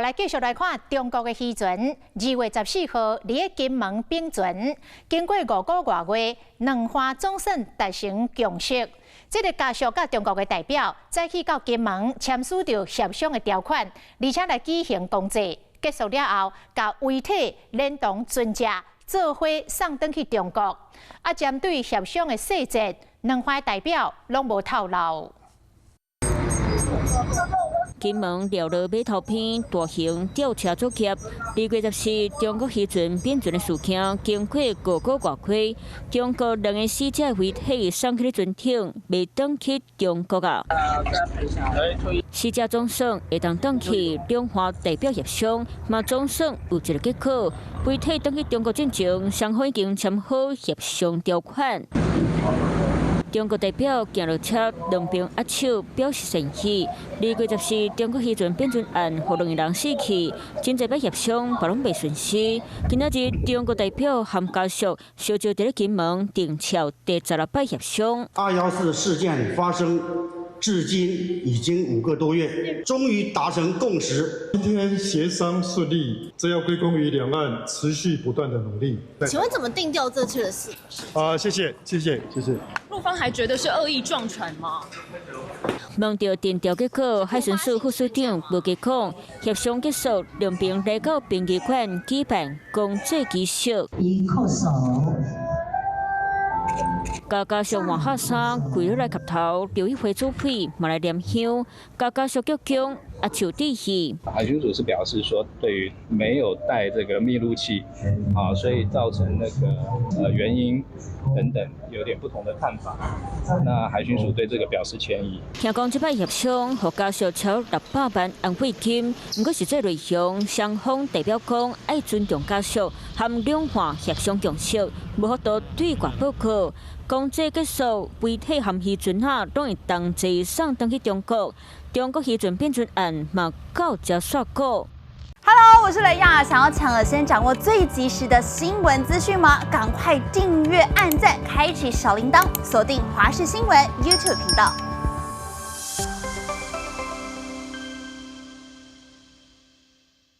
來繼續來看中國的漁船，2月14號佇咧金門稟船，經過5個外月，兩岸總算達成共識。這个家屬佮中國的代表早起到金門簽署著協商的條款，而且來舉行公祭。結束了後，共遺體連同船隻做伙送轉去中國。啊，針對協商的細節，兩岸代表攏無透露。金門寮螺碼頭邊大型吊車作業，2月14，中國漁船稟船的事件，經過5個外月，中國兩个死者遺體送去船頂，袂轉去中國啊。死者總算會當轉去，兩岸代表協商，嘛總算有一个結果。遺體轉去中國進前，雙方已經簽好協商條款。中國代表行落車，兩邊握手表示善意。2月14，中國漁船稟船案，予兩个人死去，真濟擺協商，嘛攏袂順遂。今仔日中國代表含家屬相招佇咧金門定調第16擺協商。 214事件發生至今已經5個多月，終於達成共識。今天協商順利，這要歸功於兩岸持續不斷的努力。請問怎麼定調這次的事？啊，謝謝，謝謝，謝謝。陸方還覺得是惡意撞船嗎？問著定調結果，海巡署副署長無加講，協商結束，兩邊來到殯儀館舉辦公祭儀式。一叩首。共家屬換下衫，跪落來磕頭，劉一輝祖輩嘛來念香，共家屬鞠躬，握手致意。海巡署是表示說，對於沒有帶這個密錄器，啊，所以造成那個原因等等，有點不同的看法。那海巡署對這個表示歉意。聽講這擺協商，予家屬超600萬安慰金，毋過實際內容，雙方代表講愛尊重家屬，含兩岸協商共識，無法度對外報告。公祭結束，遺體含漁船仔攏會同齊送轉去中國。中國漁船稟船案嘛到這煞稿。 Hello，我是雷亞，想要搶先掌握最及時的新聞資訊嗎？趕快訂閱、按讚、開啟小鈴鐺，鎖定華視新聞 YouTube 頻道。